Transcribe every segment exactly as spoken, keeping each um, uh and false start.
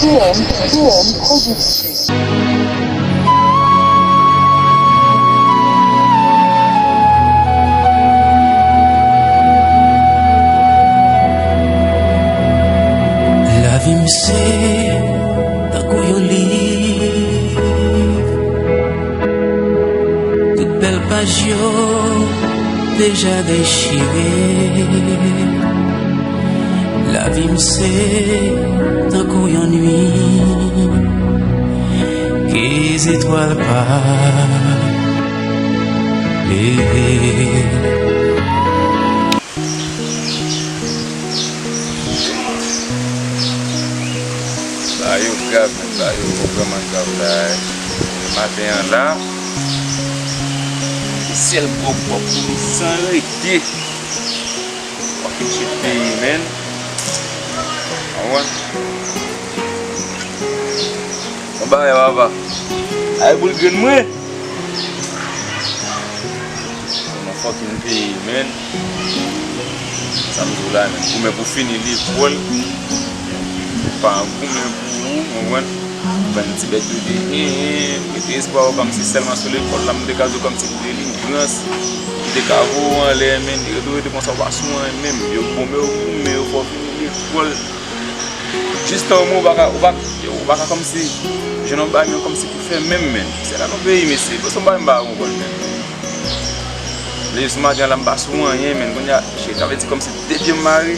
T M, T M Production. Lavi m se tankou yon liv. Tout bèl paj yo deja dechire. Lavi m se tankou yon nuit ke zetwal pa leve. Bagay yo grav, men bagay yo vrèman grav la. Maten an la, se sèl gwo kòb pou li san rete. Fucking shit peyi, man. Konprann? Bon bagay, papa. Ay, boul grenn mwen. Nan fucking peyi, man. Sa m di w la, men goumen pou fini lekòl. Pa goumen pou ou, konprann? Bann ti bèt yo te genyen, mete espwa yo kòmsi sèlman sou lekòl la, m te ka di w kòmsi pou delivrans, m te ka voye w anlè, men yo dwe rete konsa, w pa sou anyen menm. Yo goumen, yo goumen, yo fè w fini lekòl. Jis tan ou pa ka, ou pa, ou pa ka kòmsi jwenn yon bagay menm kòmsi pou fè menm, men. Se la nou peyi, mesye. Bon, se yon bagay m pa konprann, men. Leve sou maten an la, m pa sou anyen, men. Kounye a, shit, sa vle di kòmsi de pye m mare.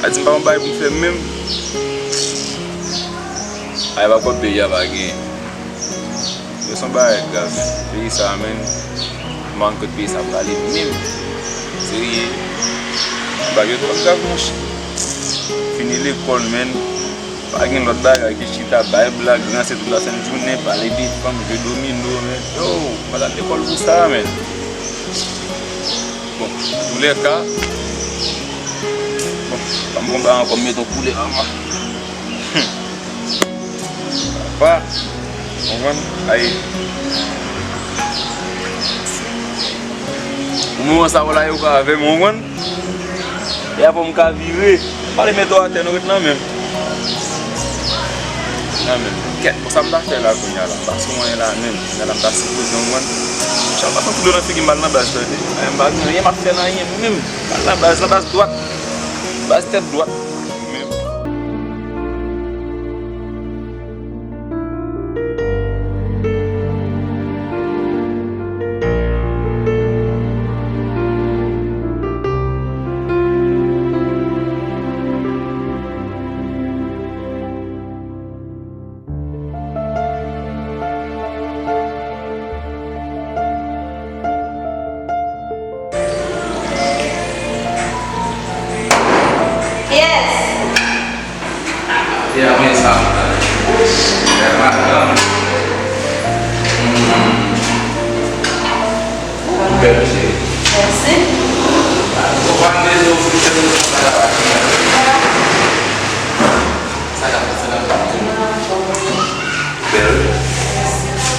A di m pa yon bagay pou m fè menm. Ay, pa kòb peyi a pa gen. Yo se yon bagay grav, men. Peyi sa a, men, m pa konn kot peyi sa a prale menm. Serye. Bagay yo twò grav, monchè. Fini lekòl, men. Pa gen lòt bagay ke chita, bay blag, ranse tout lasent jounen, pale de fanm, jwe domino, men. Yo, m pa t al lekòl pou sa, men. Bon, antoulèka, bon, pa m konn pa ankò, m met yon koulè anvan. Papa, konprann? Ay. Pou moman sa w la, yo ka avè m, konprann? E apre m ka vire. Pale met w atè, nou ret nan menm. Nan menm. Kèt, bon, sa m ta fè la kounye a la? M pa sou anyen la menm. Kounye a la m ta sipoze, konprann? Chan pa santi dlo nan figi m, m al nan baz, tande. Ay, m pa gen anyen m ap fè nan anyen menm. M al nan baz, nan baz dwat. Baz tèt dwat. Menm. Yes. Epi apre sa, lè madanm, hmm, bèl cheri. Mèsi. Ou pa bezwen ofri tèt ou konsa la pa. Sa k ap fèt, sa k ap fèt? Bèl.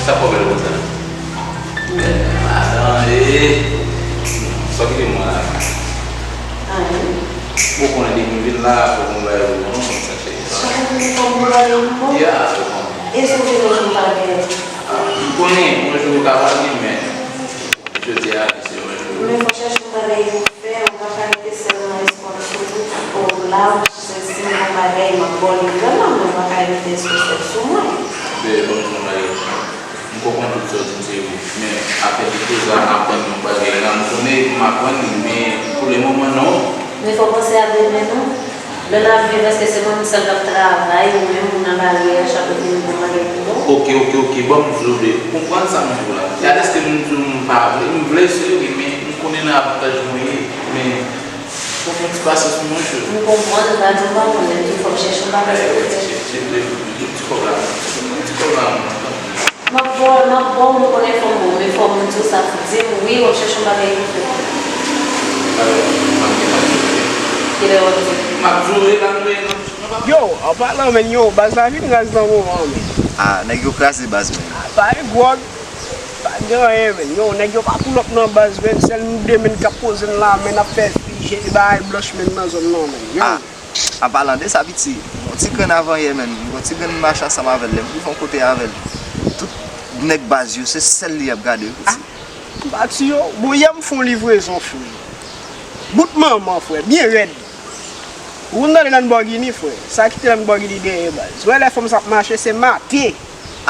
Sa fè w bèl konsa? Bèl madanm, e. Sa w kite mwen la? Anyen. Ou konnen depi m vin la, fòk mwen bay ou non, sa cheri. Sa fè m fòk mwen bay ou non? Ya, fòk mwen. E si w vin yon jou m pa genyen? Ah, m konnen, yon jou ou ka pa gen, men jodi a, se yon jou. Men fò chèche yon bagay pou fè, ou pa ka rete sèlman espwa sou ou, ou la, ou chèche si m gon bagay, m ap ba w li vrèman, men ou pa ka rete espwa sèl sou mwen. Bebe, ban m di w yon bagay. M konprann tout sa w di m, se vre. Men, apre tout sa, m aprann yon bagay la. M konnen m aprann li, men pou le moman, non. Men fò w panse a demen, non. Lè n ap viv, èske se mwen menm sèl k ap travay, ou menm, ou nan lari a, chak lè w vini pou mande pou ou? Oke, oke, oke. Ban m di w, bebe. Konprann sa m di w la. Gade èske m di w m pa vle. M vle, se vre, men m konnen nan avantaj mwen ye. Men, fòk yon ti pasyans, monchè. M konprann, m pa di w pa konnen, men fòk chèche yon bagay pou fè. Ti kòb la, ti kòb la, ti kòb la, m ap ba w, m ap ba w, m konnen fò m ba w, men fò m di w sa pou di m, wi, w ap chèche yon bagay pou fè. Kilè w ap di m? M ap di w, e la, m Yo, an palan, men, yo, baz la vin raz nan moman, men. Ah, nèg yo kraze baz, men. Ah, pa gen gwòg, pa gen anyen, men. Yo, nèg yo pa pull up nan baz, men. Sèl nou de, men, k ap poze n la, men, n ap fè fije, bagay blanch, men, nan zòn nan, men. Yo. Ah, an palan de sa, piti. Ti grenn avan yè, menn. M gon ti grenn m mache ansanm avè l. Lè m rive yon kote avè l, tout nèg baz yo, se sèl li y ap gade, wi, piti. M pa ti yo. Bon, yè m fè yon livrezon, frè. Bout manman, frè, byen rèd. Ou konn tande Lamborghini, frè. Sa ki te Lamborghini dèyè, baz. Ou wè lè fanm sa ap mache, se mate.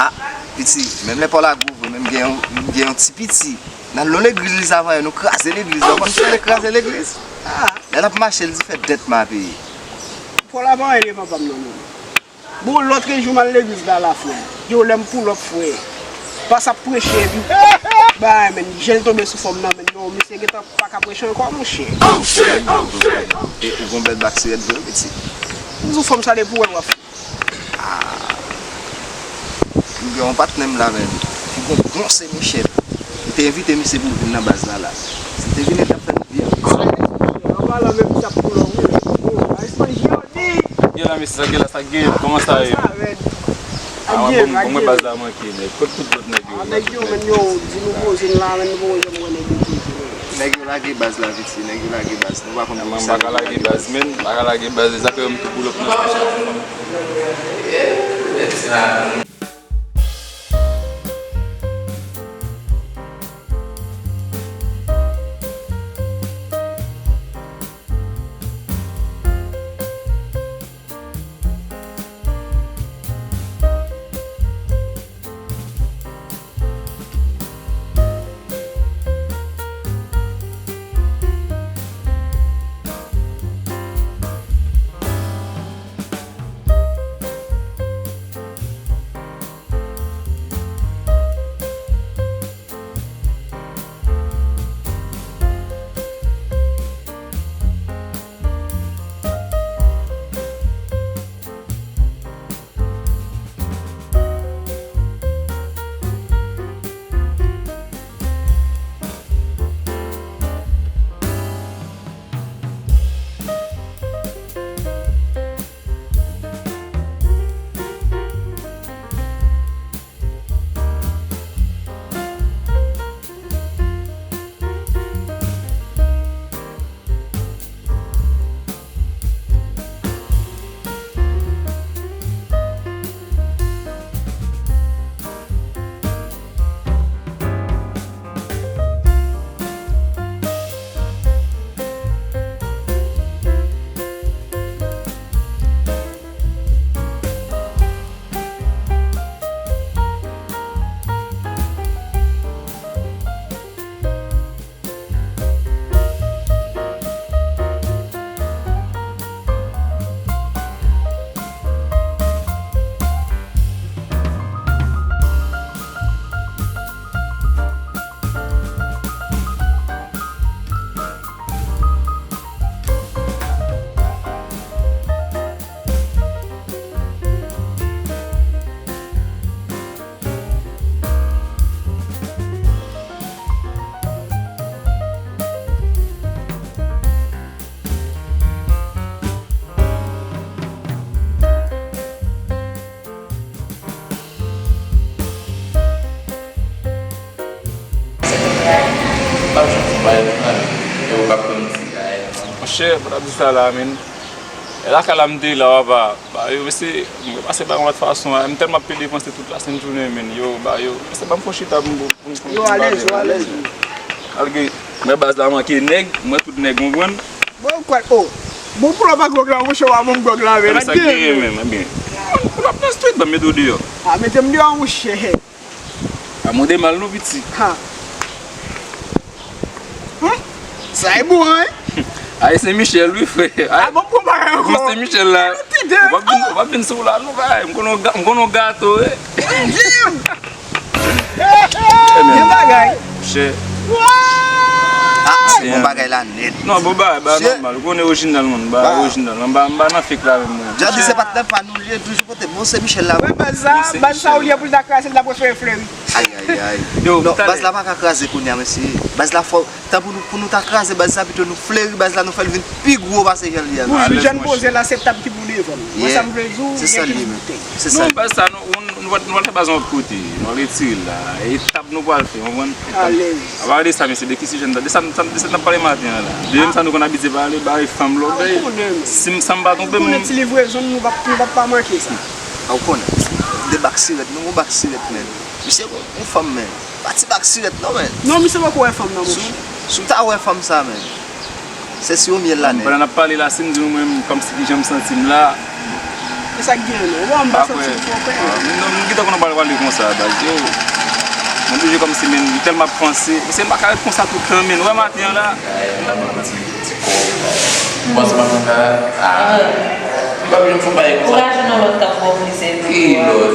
A, piti, menm lè Pòl la gwo vre, menm gen yon, gen yon ti piti. Nan lo legliz avan yè, nou kraze legliz la. Ou konn sa yo rele kraze legliz? A, lè n ap mache, l di fè dèt m a peye. Pòl la pa anyen devan pa m nan, non. Bon, lòt jou m al legliz la, la, frè. Yo, lè m pull up, frè. Pas ap preche, epi, bay, menn, jèl tonbe sou fò m nan, menn. Non, misye gentan pa ka preche ankò, monchè. E ou gon bèl bak sirèt vre, piti. M di w, fanm sa depi w wè l, w ap. Ah. M gen yon patnè m la, menn. Li gon bon Sen Michèl. Li te envite misye pou l vin nan baz la, la. Si l te vin, li t ap fè nou byen. An palan menm, li t ap pull up, wi. Oh, Ice Money G O D. Gen la, mesye, sa gen la, sa gen, kòman sa ye? Sa rèd. Ah, mwen, bon, bon, mwen baz la manke, nèg. Kot tout lòt nèg yo? Ah, nèg yo, menn, yo di nou poze n la, menn, nou poko janm wè nèg yo poze, menn. Nèg yo lage baz la, piti, nèg yo lage baz. Nou pa konn poukisa nèg yo lage baz, menn. M pa ka lage baz, menn. M pa ka lage baz, e sa fè yo m tou pull up nan. Monchè, pou ta di sa la, menn. E lakay la m te la, papa. Ba yo, mesye, mwen pase ba yon lòt fason, a. M tèlman ap pede panse tout la sent jounen, menn. Yo, ba yo, mesye, ban m fon chita pou m, pou m, pou m, yo, alèz, yo, alèz. Malgre, mwen baz la manke nèg, mwen tout nèg, konprann? Bon, kwè, oh. Bon, pou lòt pa gwòg la, monchè, w a bon gwòg la, menn. Sa k genyen menm, ebyen. Pou lòt nan street, ban m mete w deyò. A, mete m deyò, monchè. A, mande mal non, piti. Ha. Hmm? Sa e bon, hein? Ay, Sen Michèl, wi, frè. A, bon, bon bagay ankò. Bon, Sen Michèl la. Ou p ap vin, ou p ap vin sou la, non, bay. M konnen w ga-, m konnen w gato, wi. Di m. Gen bagay. Chè. Ah, se bon bagay la nèt. Non, bon bagay, ba nòmal. Ou konnen orijinal, man. Ba orijinal. M ba, m ba nan fake la menm, mwen. Jodi se patnè pa nou, li toujou kote bon Sen Michèl la. Wi, baz sa, baz sa ou li pou l ta kraze, l ta prefere fleri. Ay, ay, ay. Yo, non, baz la pa ka kraze kounye a, mesye. Baz la fò, tan pou nou, pou nou ta kraze baz sa, pito nou fleri baz la, nou fè l vin pi gwo pase jan l ye a. Wi, jan n poze la, se tab ki pou devan. Mwen, sa m vle di w, gen plis boutèy. Se sa li menm. Non, baz sa, nou, nou, nou Nou pral fè baz yon lòt kote, nou pral retire l la. E tab nou pral fè, w konprann? Alèz. Apa de sa, mesye, de ki sijè n ap, de sa, de sa n ap pale maten an la. De menm sa nou konn abitye pale, bay fanm lòbèy. Si m, sa m pa twonpe m. Konnen ti livrezon nou p ap, nou p ap pa manke sa. A, ou konnen. De bak sirèt, nou gon bak sirèt, men. Misye gon fanm, men. Pa ti bak sirèt, non, men. Non, misye poko wè fanm nan, monchè. Si w ta wè fanm sa, men. Se si w myèl la, nèg. Pandan n ap pale la, si m di nou mwen menm kòmsi kijan m santi m la. E sa k gen non? Ou wè m pa santi m twò pè. Non, m gentan konn pral pale konsa, baz yo. Mwen toujou kòmsi, men, m tèlman ap panse. Paske m pa ka ret konsa tout tan, men. Ou wè maten an la. Ay, m ap ti, ti kò. Panse maten an la. Ah. M pa bezwen fè bagay konsa. Kouraj nou lòt k ap pwòp misye. Ki lòt?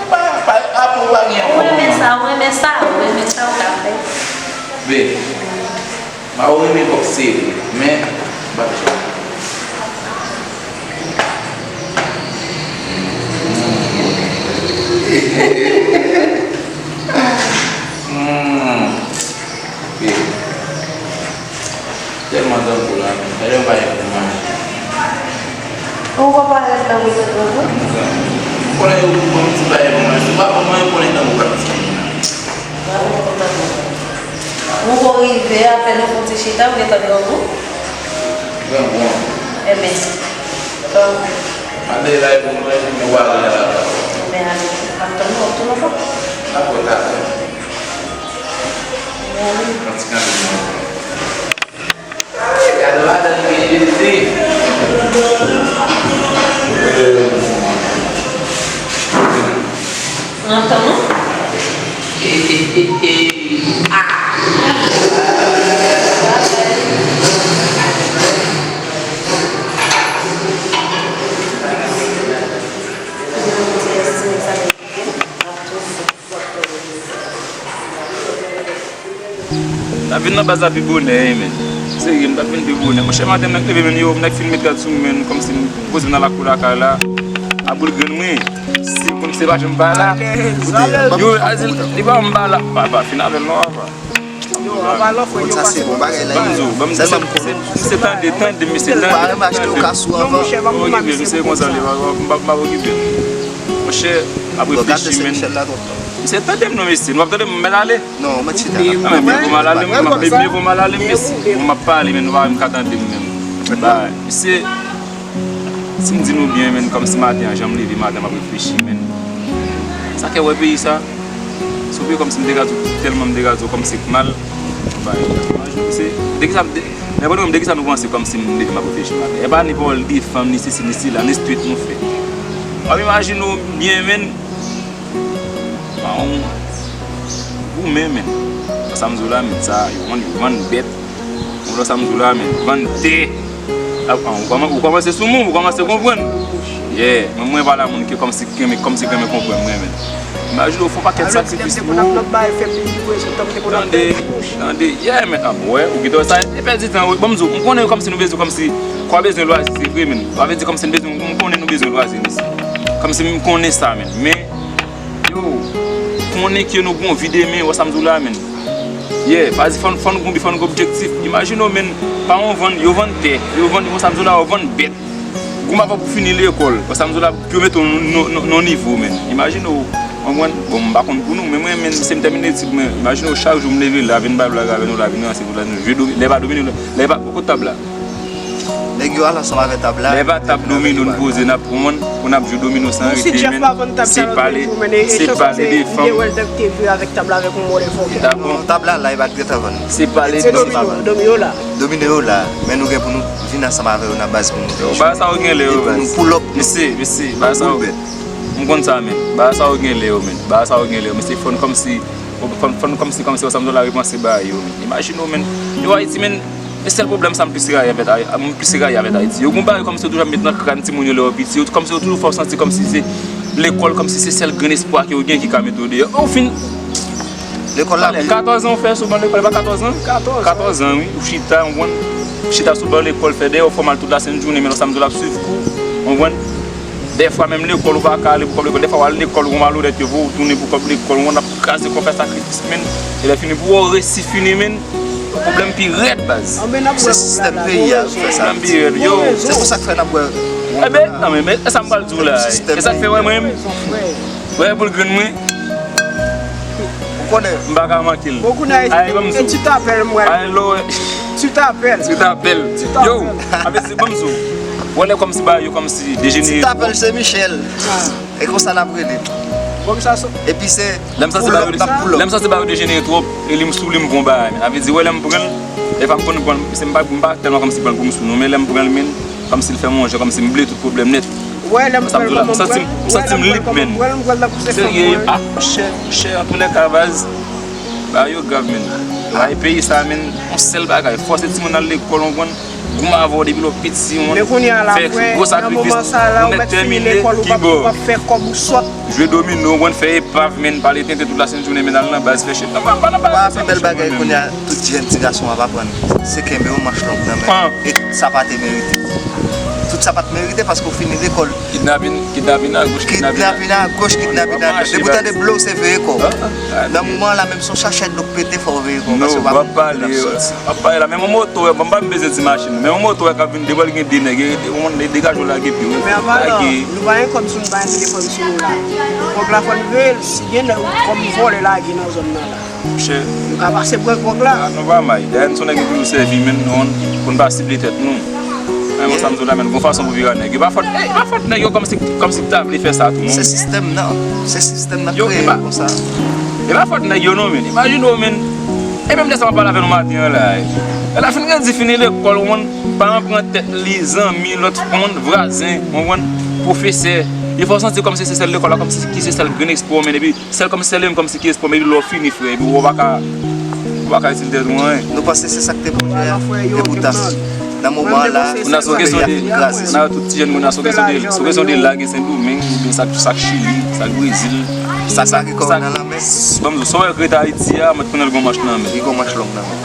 Pa, pa, apa w pa gen yon pwoblèm. Ou renmen sa, ou renmen sa, ou renmen sa, ou ka fè. Be, m pa renmen bòkse vre, men, m pa bezwen. Hmm. Be. Tèlman tankou la, men. Talè m pa gen pou manje. Ou pa parèt nan mwen tankou. M konnen yo pou ban m ti bagay pou manje. Si w pa ban mwen, yo konnen tankou k ap fini. Ou ko rive, apèn ou fon ti chita, ou gentan grangou. Grangou an. Enben, tankou. Mande la, e pou manje, men w ale la. Enben, ale. M ap tann ou, w ap tounen ankò. Dakò, dakò. Enben, ale. Yon ti kanpe pou mwen. Ay, gade madanm gen jezi. Antan non. M t ap vin nan baz la pi bonè, wi, men. Serye, m t ap vin pi bonè. Monchè, maten m nèk leve, men, yo, m nèk fin met gad sou mwen, men, kòmsi m poze m nan lakou lakay la. A boul grenn mwen. Si moun se pa janm pa la. Yo, a di, li pa m pa la. Pa, pa, fin avè l non, apa. Yo, apa lò, frè, yo pase. Ban m di w, ban m di w, se, se, se tande, tande, mesye, tande, tande. Non, monchè, pa m okipe l, misye konsa, li pa, m pa, m pa okipe l. Monchè, m ap reflechi, men. Misye tande m non, mesye, nou ap tande m, m mèt ale. Non, mwen chita. Ah, men mye vo m al ale, men mye vo m al ale, men si m ap pale, men nou pa menm ka tande m menm. Ba, misye, si m di nou byen, men, kòmsi maten an, jan m leve maten, m ap reflechi, men. Sa k wè peyi sa? Se yon peyi kòmsi m te ka di w, tèlman m te ka di w, kòmsi k mal. Ba, se, de ki sa m te, men, bon, de ki sa nou panse, kòmsi m leve, m ap reflechi maten? E pa ni pawòl de fanm, ni sesi, ni sela, ni street nou fè. W ap imajine w byen, men, Pa yon goumen, men. Sa m di w la, men, sa, yo vann, yo vann bèt. Ou konprann sa m di w la, men, vann tè. Ah, ah, ou kòman-, ou kòmanse sou mwen, ou kòmanse konprann. Yeah, men mwen pa la moun ki kòmsi, ki renmen, kòmsi ki renmen konprann mwen, men. Imajine w fè yon pakèt sakrifis pou ou. Tande, tande, yeah, men, ah, wè, ou gentan wè sa, e pèdi tan, wi. Bon, m di w, m konnen kòmsi nou bezwen, kòmsi, kwa bezwen lwazi, se vre, men. Sa vle di kòmsi nou bezwen, m konnen nou bezwen lwazi, mesye. Kòmsi m konnen sa, men. Men, Yo, konnen ke nou gon vi demen, wè sa m di w la, men. Yeah, pa di fò n, fò n gon bi, fò n gon objektif. Imajine w, men, pa yon vann, yo vann tè, yo vann, wè sa m di w la, yo vann bèt. Gon pa fò pou fini lekòl, wè sa m di w la, pou yo mete w nan, nan, nan, nan nivo, men. Imajine w, w konprann? Bon, m pa konn pou nou, men mwen, men, se m tèmine etid mwen. Imajine w, chak jou m leve la, vin bay blag avè nou la, vin ranse pou la, nou jwe domi-, lè pa domino, lè pa, kote tab la? Nèg yo al ansanm avè tab la. Lè pa tab domino n poze, n ap konprann, pou n ap jwe domino san rete, men. Se pale, se pale de fanm. Dakò. Tab la la, e pa t gentan vann. Se pale de domino, domino yo la. Domino yo la, men nou gen pou nou vin ansanm avè yo nan baz pou nou. Yo, bagay sa yo gen lè yo, baz. Pou nou pull up. Mesye, mesye, bagay sa yo. M konn sa, men. Bagay sa yo gen lè yo, men. Bagay sa yo gen lè yo, men. Se fò n kòmsi, fò n, fò n kòmsi, kòmsi, ansanm nou la repanse bagay yo, men. Imajine w, men. Yo, Ayiti, men. E sèl pwoblèm sa m plis rayi avèk Ay-, m plis rayi avèk Ayiti. Yo gon bagay kòmsi yo toujou ap met nan kràn timoun yo lè yo piti. Yo, kòmsi yo toujou fè w santi kòmsi se lekòl, kòmsi se sèl grenn espwa ke yo gen ki ka mete w deyò. Ou fin. Lekòl la. Katòz an ou fè sou ban lekòl, e pa katòz an? Katòz an. Katòz an, wi. Ou chita, ou konn chita sou ban lekòl, fè dèyè, ou fè w mal tout lasent jounen, men lòt samdi w ap swiv kou. Ou konprann? Dèfwa menm lekòl ou pa ka ale pou kòb lekòl. Dèfwa w al lekòl, ou malonèt, yo voye w tounen pou kòb lekòl, ou konn ap kraze kò, fè sakrifis, men. E lè fini pou w resi fini, men. Pwoblèm pi rèd, baz. Se sistèm peyi a k fè sa. Pwoblèm pi rèd, yo. Se pou sa k fè n ap wè yon Ebe, non, men, men, e sa m pral di w la. E sa k fè, wè, mwen menm, wè, pou l grenn mwen, Ou konnen. M pa ka manke l. Bon, kounye a, e, e, e ti t apèl m pral. Ay, Lord. Ti t apèl. Ti t apèl. Yo, avè di, ban m di w. Wè, lè kòmsi ba yo, kòmsi dejenere. Ti t apèl se Michel. E konsa n ap rele. Kòmsa so. Epi se. Lè m santi ba yo, lè m santi ba yo dejenere twòp, e li m sou li m pran bagay. Avè di, wè, lè m pran l, e pa m konn pran l, se m pa, m pa tèlman kòmsi pran l pou m sou non, men lè m pran l, men, kòmsi l fè m yon jan, kòmsi m bliye tout pwoblèm nèt. Wè, lè m pral kòman m pral. M santi m lib, menn. Wè, lè m pral tankou se fanm mwen. Serye, ah, monchè, monchè, antoulèka, baz, bagay yo grav, menn. Bagay peyi sa, menn, yon sèl bagay, fòse timoun al lekòl, w konprann, goumen avè w depi lè w piti, w konprann, fè gwo sakrifis, ou mèt tèmine, kibò, jwe domino, w konprann, fè epav, menn, pale tenten tout lasent jounen, menn, al nan baz, fè chita. Pa, pa nan baz. Pa pi bèl bagay kounye a, tout jèn ti gason ap aprann, se kenbe yon manch long nan men, e tout sa pa te merite. Tout sa pa te merite paske w fini lekòl. Kidnapin, kidnapin agoch, kidnapin agoch. Kidnapin agoch, kidnapin adwat. Depi w tande blo, se veye kò w. Nan moman an la menm, se yon sachèt dlo k pete, fò w veye kò w paske w pa konn kote l ap soti. W ap pale la, menm yon moto, bon, m pa bezwen ti machin, menm yon moto k ap vin, depi l gen de nèg, e, e, yon moun degaje w lage pye w. Men anpalan, nou pa gen kòb sou nou, pa gen telefòn sou nou la. Kòb la fò n veye l, si gen nèg kòm vòlè lage nan zòn nan la. Monchè. Nou ka pase pran gwòg la. A, nou pa may. Dayè, nou se yon nèg ki toujou sèvi, men nou, pou n pa sible tèt nou. Men, mwen, sa m di w la, men, gon fason pou vire a nèg. E pa fòt, e pa fòt nèg yo kòmsi, kòmsi ki ta vle fè sa tou, non. Se sistèm nan. Se sistèm nan k kreye konsa. E pa fòt nèg yo, non, men. Imajine w, men. E menm de sa m ap pale avè nou maten an la. E la fin grandi, fini lekòl, ou konn, paran pran tèt li, zanmi, lòt, ou konn, vwazen, ou konn, pwofesè. Yo fè w santi kòmsi se sèl lekòl la, kòmsi ki se sèl grenn espwa w, men, epi sèl kòm sèl li menm kòmsi ki espwa, men epi lè w fini, frè, epi w pa ka, w pa ka itil tèt ou anyen. Nou panse se sa k te pwodui a, epoutan, nan moman an la, peyi a fin kraze. Kounye a tout ti jèn kounye a, se yon kesyon de, se yon kesyon de la gen Sendomeng, oubyen sa k, sa k Chili, sa k Brezil, sa k, sa k, ban m di w, sa w wè k rete Ayiti a, mèt konnen l gen yon manch nan men. Li gen yon manch long nan men.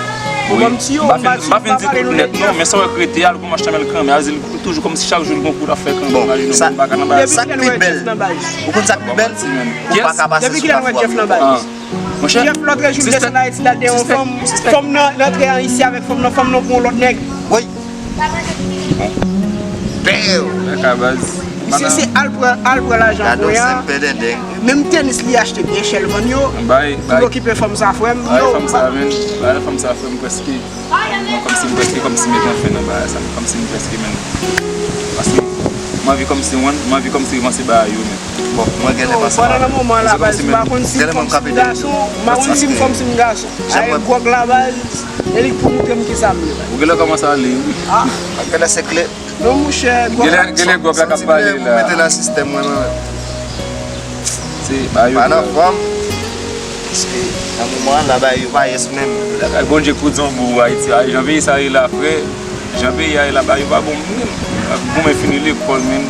Wi. M pa fin, m pa fin di tout nèt non, men sa w wè k rete a, l gen yon manch nan men l kanmenm. Al di l Toujou kòmsi chak jou l gon kou l ap fè kanmenm, imajine w, m pa ka nan bagay sa. Sa k pi bèl, ou konn sa k pi bèl? Ou pa ka pase sou la fwa. Depi kilè nou wè Jeff nan baz? Monchè, Jeff lòtrejou l desann Ayiti, l al dèyè yon fanm, fanm nan rantre an isi avèk fanm nan, fanm nan pran yon lòt nèg. Woy! Damn! Mwen ka baz. Misye se al pran, al pran lajan kounye a. Menm tenis li achte byen chè l vann yo pou l okipe fanm sa frè m. Yo, bay fanm sa, men, bay fanm sa frè m prèske. Mwen kòmsi m prèske kòmsi mete yon fen nan bagay sa. Kòmsi m prèske menm. Paske m anvi kòmsi w konn, m anvi kòmsi ranse bagay yo menm. Bon, mwen genlè panse m ap. Pandan nan moman an la, baz, m pa konn si m fanm si m gason. M pa konn si m fanm si m gason. Avèk gwòg la, baz, e li k pou moutre m kisa m ye. Ou genlè kòmanse ale wi. Ah. Genlè se kle. Non monchè, gwòg la. Genlè, genlè gwòg la k ap pale la. Mete nan sistèm mwen menm. Se pa yo. Pa nan fòm. Paske nan moman an la bagay yo pa yes menm. Lakay Bondye koudyon bou Ayiti. Ay, jan peyi sa ye la, frè. Jan peyi a ye la, bagay yo pa bon menm. Goumen fini lekòl menm.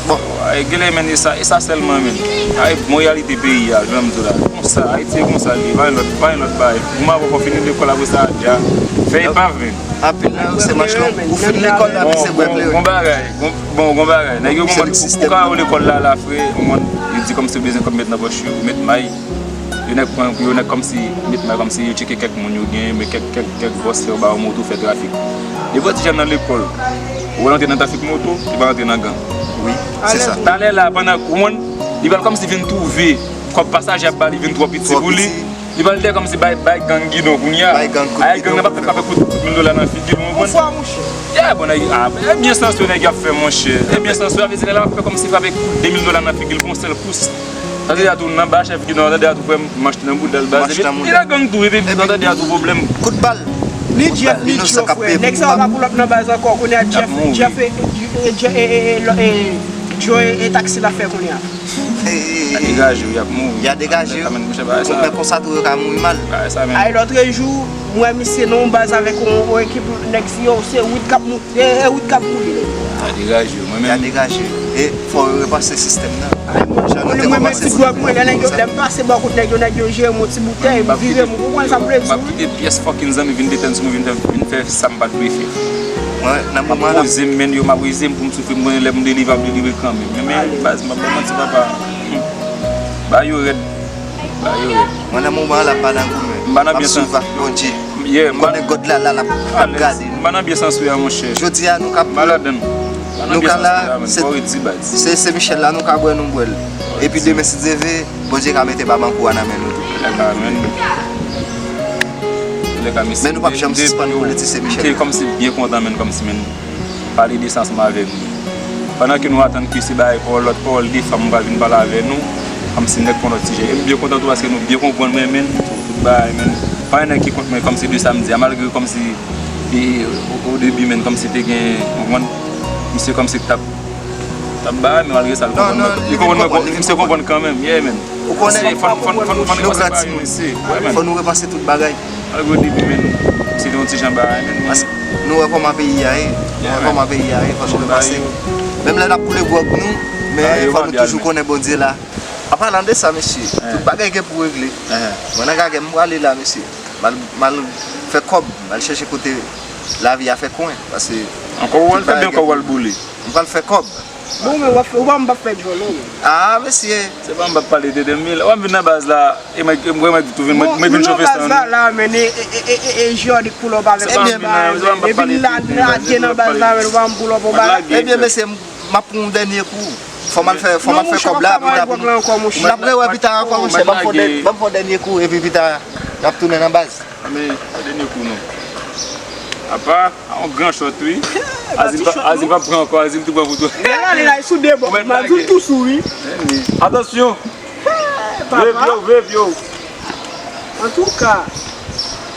Bon. Ay, genlè menm e sa, e sa sèlman menm. Ay, bon reyalite peyi a, jan m di w la. Konsa, Ayiti e konsa l ye, pa gen lòt, pa gen lòt bagay. Goumen avè w fò fini lekòl apre sa, dja. Fè epav menm. Anpil nan yo se manch long. Ou fin lekòl la, se bwè kleren. Bon, bon bagay. Bon, bon, bon bagay. Nèg yo konprann ou ka al lekòl la, la, frè, ou konprann, yo di kòmsi yo bezwen kòb met nan pòch yo, yo met may. Yo nèk pran, yo nèk kòmsi, met may kòmsi yo tcheke kèk moun yo gen, men kèk, kèk, kèk bòs fè yo ba yo moto, fè trafik. Depi yon ti jèn nan lekòl, ou wè l antre nan trafik moto, li pral antre nan gang. Wi, se sa. Talè la, pandan, ou konprann, li pral kòmsi vin twouve kòb pasaje ap ba li vin twò piti pou li. Li pral dèyè kòmsi bay, bay gang gidon kounye a. Bay gang kout gidon. Ay, gang nan p ap fè frape kout, kout mil dola nan figi l, ou konprann? Ou fò, monchè. Yeah, bon, nèg, ah, e byen sans yo nèg y ap fè, monchè. E byen sans yo, avè di nèg la p ap fè kòmsi frape kout de mil dola nan figi l pou yon sèl kous. Sa vle di a tou, nan ba chèf gidon an, tande a tou frè m, manch nan bouda l, baz. Epi li nan gang tou, epi tande a tou pwoblèm. Kout bal. Ni Jeff, ni Joe, frè. Nèg sa yo pa pull up nan baz ankò, kounye a Jeff, Jeff e, e, e, e, e, Joe e, e taksi l ap fè kounye a. Y a degaje yo, y ap mouri. Y a degaje yo. Men konsa tou yo ka mouri mal. Ay, lòtrejou, m wè misye nan yon baz avèk yon, yon ekip nèg si yo, se wid k ap moute, e, e wid k ap moute. Y a degaje yo. Mwen menm. Y a degaje yo. E fò yo repanse sistèm nan. Ay, mwen, mwen, mwen, mwen, ti gwòg mwen, lè nèg yo, lè m pase bò kot nèg yo, nèg yo jere m yon ti boutèy, m vire m, ou konprann sa m vle di w wi. M ap kite pyès fucking zanmi vin detenn sou mwen, vin fè, vin fè sa m pa t dwe fè. Mwen, nan moman la. M ap poze m, men yo, m ap reze m pou m soufri, m konnen lè m delivre, ap delivre kanmenm. Men, men, baz, m ap ba w manti, papa. Hmm. Bagay yo rèd. Bagay yo rèd. Mwen, nan moman la, m pa nan goumen. M pa nan byen sans. M ap swiv ak Bondye. Yeah, m pa. M konnen God la, la, l ap, l ap gade m. M pa nan byen sans ou ye a, monchè. Jodi a, nou ka. M pa ladann. M pa Nou ka la, se, se, se Michel la, nou ka bwè, nou bwè l. Epi demen, si Dye vle, Bondye ka mete babankou a nan men nou tou. Men nou p ap janm sispann politisye Michel. Kòmsi byen kontan, men kòmsi, men pale de sa ansanm avè nou. Pandan ke nou atann ke se bagay pawòl, lòt pawòl de fanm pral vin pale avè nou, kòmsi nèg pran lòt sijè. E m byen kontan tou paske nou byen konprann mwen, men, tout bagay, men. Pa gen nèg ki kont mwen kòmsi de sa m di a, malgre kòmsi, e, o, o debi, men, kòmsi te gen, w konprann, misye kòmsi t ap, t ap bay, men malgre sa, li konprann mwen, li konprann mwen, misye konprann kanmenm, yeah, men. Ou konnen, fò, fò, fò, fò nou repanse tout bagay. Malgre w depi menm, se te yon ti jan bagay menm. Paske nou wè kòman peyi a ye. Nou wè kòman peyi a ye, fò nou repanse. Menm lè n ap koule gwòg nou, men fò nou toujou konnen Bondye la. An palan de sa, mesye, tout bagay gen pou regle. Mwen nan gagè m prale la, mesye. M al, m al fè kòb, m al chèche kote lavi a fè kwen. Paske ankò w al fè byen, ankò w al boule. M pral fè kòb. Bon, men w ap fè, ou pa m p ap fè djòl non, men. Ah, mesye. Se pa m p ap pale de de mil. W ap vin nan baz la, e mwen, e mwen, mwen tou vin, mwen, mwen vin chofe san nou. Baz la, la, men, e, e, e, e, e, Jòdik pou lòp avèk mwen. Ebyen, epi la, lage nan baz la, men, ou pa m pou lòp on bagay. Ebyen, mesye, m, m ap pran yon dènye kou. Fò m al fè, fò m al fè kòb la, epi m ap, m ap rewè pita ankò, monchè. Ban m fè yon dè-, ban m fè yon dènye kou, epi pita, n ap tounen nan baz. Men, yon dènye kou, non. Apa, a yon gran chòt, wi. Azil pa, Azil p ap pran ankò, Azil tou pran pou tou. Lè l ale la, sou de bò. M a di l tou sou, wi. Atansyon. Veye pye w, veye pye w. Antouka,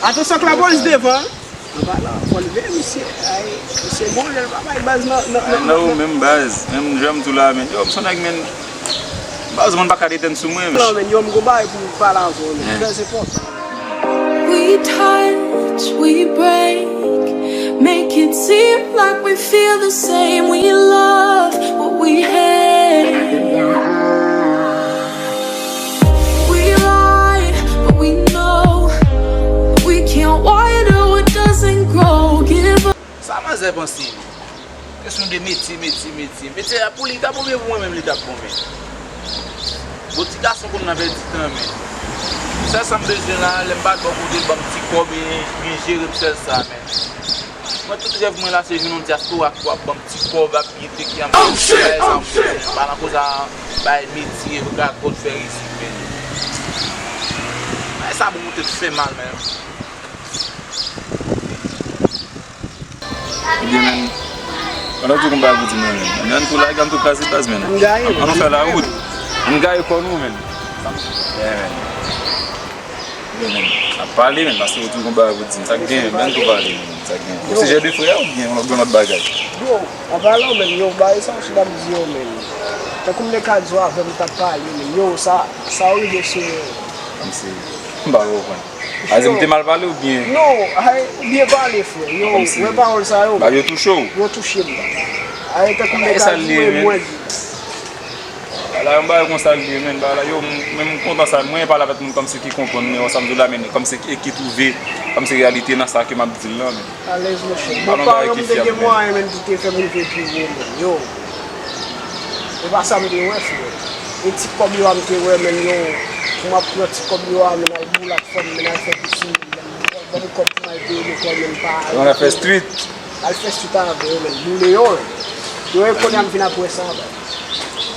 atansyon ak lapolis devan. Anba la, fò l veye misye. Ay, misye bon, lè l pa bay baz nan, nan, nan, nan ou menm baz. Menm jan m di w la, men. Yo, m se yon nèg, men. Baz, moun pa ka detenn sou mwen, men. Non, men, yo, m gon bagay pou m pale avè w, men. Trè enpòtan. We touch, we break, make it seem like we feel the same. We love what we hate. We lie, but we know we can't water what doesn't grow. Give up. Sa manzè panse? Kesyon de metye, metye, metye. Metye a pou li ta bon, men pou mwen menm li t ap bon, men. Bon, ti gason konn nan pèdi tan, men. Sèl sa m bezwen la, lè m pa t bò kote l ban m ti kòb, e byen jere m sèl sa, men. Mwen, tout rèv mwen la, se jwenn yon dyaspora ki ap ban m ti kòb, ap byen teke, ap byen fè sa m bezwen. Pa nan koz a bay metye, rakòt, fè isit, men. Bay sa bon, moute fè mal, men. Ebyen, men, pandan w di w gon bagay pou di mwen, men, men ann tou lage, ann tou kraze baz, men. Ann nou fè lawout. Ann gaye kò nou, men. Yeah, men. Ebyen, men, n ap pale, men, paske w di w gon bagay pou di m. Sa k gen, men, ann tou pale, men, sa k gen. O sijè de frè a oubyen yon lòt, yon lòt bagay? Yo, an palan, men, yo, bagay sa w chita ap di yo, men. Tankou m te ka di w avè m t ap pale, men, yo, sa, sa w rive sou mwen. Kòmsi, m pa konprann. Azil, m te mal pale oubyen? Non, ay, ou byen pale, frè. Yo, wè pawòl sa yo. Bagay yo touche w? Yo touche m. Ay, tankou m te ka di, men mwen di. Ala, yon bagay konsa l ye, men, bagay la, yo, m, men m kontan sa, mwen pale avèk moun kòmsi ki konprann, men, wè sa m di w la, men, kòmsi ki, ki twouve, kòmsi reyalite nan sa ke m ap di l lan, men. Alèz, monchè. Bon, paran m te gen mwayen, men, ki te fè m rive pi wo, men, yo. E pa sa m te wè, frè. E ti kòb yo a m te wè, men, yo. Pou m ap pran ti kòb yo a, men, al boule ak fanm, men, al fè pisi, men, ban m kòb pou m al peye lekòl, men, pa al fè street. Al fè street avè yo, men, boule yo, men. Yo, e kounye a m vin ap wè sa, men.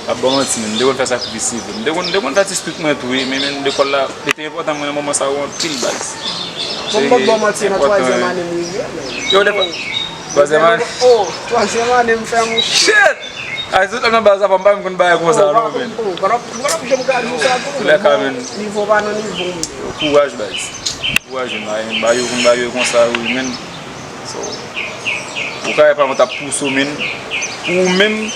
Ap ban manti, men, m te konn fè sakrifis, men. M te konn, m te konn fè ti street mwen tou, wi, men, men, lekòl la, li te enpòtan mwen nan moman sa yo anpil, baz. Bon, m pap ba w manti, nan twazyèm ane m rive, men. Yo, de fwa, twazyèm ane? Oh, twazyèm ane m fè, monchè. Shit! Ay, sou nan baz la, fò m pa menm konn bagay konsa, non, men. Oh, m pa t ap, m pa t ap janm ka di w sa tou, men. Nivo pa nan nivo m. Yo, kouraj, baz. Kouraj, men, bagay yo, bagay yo konsa, wi, men. So, ou ka wè paran w t ap pouse w, men. Pou ou menm,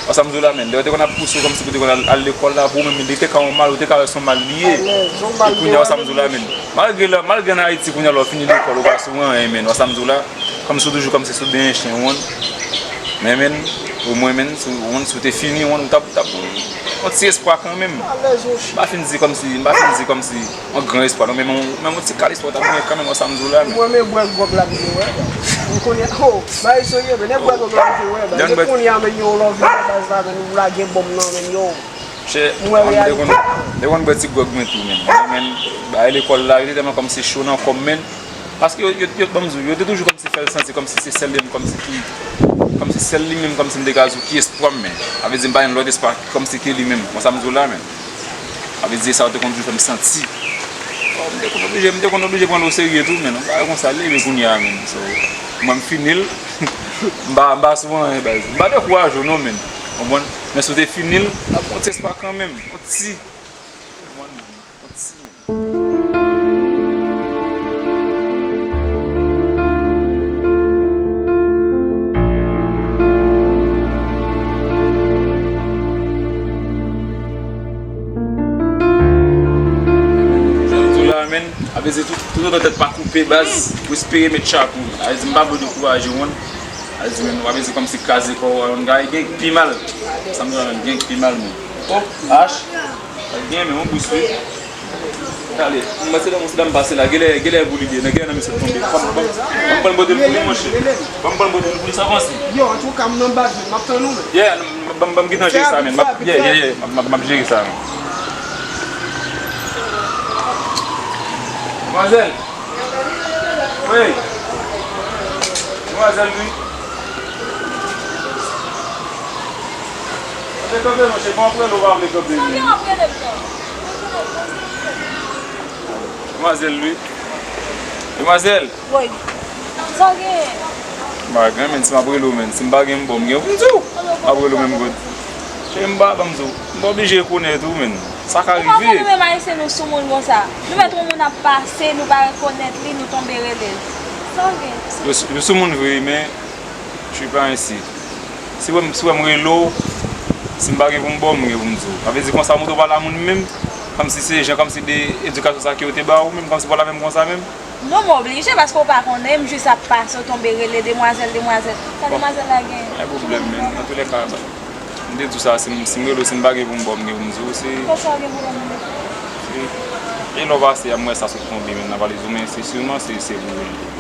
wè sa m di w la, men. Lè yo te konn ap pouse w kòmsi pou w te konn al, al lekòl la, pou ou menm, men, li te ka yon mal, ou te ka wè se yon mal li ye. E kounye a, wè sa m di w la, men. Malgre la, malgre ann Ayiti, kounye a, lè w fini lekòl, ou pa sou anyen, men. Wè sa m di w la, kòmsi w toujou kòmsi sou benyen chen, ou konprann? Men, men, omwen, men, si w, ou konprann, si w te fini, ou konprann, ou t ap, t ap, yon ti espwa kanmenm. M pa fin di kòmsi, m pa fin di kòmsi. Yon gran espwa, non, men yon, men yon ti kal espwa w t ap genyen kanmenm, wè sa m di w la, men. Mwen, men bwè gwòg la m te wè, baz. M konnen, oh, bagay serye, men, nèg bwè gwòg la m te wè, baz. Se kounye a, men, yo, lè w vin nan baz la, men, ou lage bòm nan, men, yo. Chè, m wè reyalite. M te konn bwè ti gwòg mwen tou, men. Men, bagay lekòl la, yo te tèlman kòmsi cho nan kò m, men. Paske yo, yo, yo, ban m di w, yo te toujou kòmsi fè l santi kòmsi se sèl li menm kòmsi ki, kòmsi Sèl li menm kòmsi m te ka di w ki espwa m, men. Sa vle di m pa gen lòt espwa kòmsi ke li menm. Konsa m di w la, men. Sa vle di sa yo te konn toujou fè m santi. Bon, m te konn oblije, m te konn oblije pran l oserye tou, men. Yon bagay konsa l ye, men kounye a, men. So, mwen m fini l. M pa, m pa sou anyen, baz. M pa dekouraje w non, men. Konprann? Men si w te fini l, n ap gon ti espwa kanmenm. Yon ti. Konprann? Yon ti. Jan m di w la, men, sa vle di tout, tout otan tèt pa koupe, baz, respire, met chapo. Sa vle di m pa vle w dekouraje w, men. Sa vle di, men, w ap ese kòmsi kraze kò w, yon bagay gen k pi mal. Sa m di w la, men, gen k pi mal, men. Oh, H. Sa gen, men, yon bous wi. Gade, mwen se dan, se dan m pase la, genlè, genlè pou li, genlè nan mesye tonbe. Ban m, ban m, ban m pran bòdèl pou li, monchè. Ban m pran bòdèl pou li, sa w panse? Yo, antouka, m nan baz, men, m ap tann ou, men. Yeah, ban m, ban m gentan jere sa, men. M ap, yeah, yeah, yeah, m ap, m ap, m ap jere sa, men. Demwazèl. Wi. Demwazèl, wi. Kanpe, kanpe, monchè, bon, apre nou pa vle kanpe, men. Demwazèl, wi. Demwazèl. Woy. Sa w genyen? M pa gen, men, si m ap rele w, men, si m pa gen, m bon, m gen pou m di w. M ap rele w menm kote. Cheri, m pa, ban m di w, m pa oblije rekonèt ou, men. Sa ka rive. Ou pa wè nou menm Ayisyen, nou soumoun konsa. Nou mèt yon moun ap pase, nou pa rekonèt li, nou tonbe rele l. Sa w genyen? Yo, yo soumoun vre, men je suis pas ainsi. Si w wè m, si w wè m rele w, si m pa gen pou m ba w, m gen pou m di w. Sa vle di konsa, m tou pale a moun menm, kòmsi se jan, kòmsi de edikasyon sa ke yo te ba w menm, kòmsi w pale avè m konsa menm. Non, m oblije, paske w pa konnen, m jis ap pase, w tonbe rele demwazèl, demwazèl. Sa demwazèl la genyen? Pa gen pwoblèm, men. Antoulèka, m te di w sa, si m, si m rele w, si m pa gen pou m ba w, m gen pou m di w, se. Konsa w gen pou w ba m? Se, e lè w pase a, m wè sa sot tonbe, men, nan valiz ou, men se siman, se, se pou ou li ye.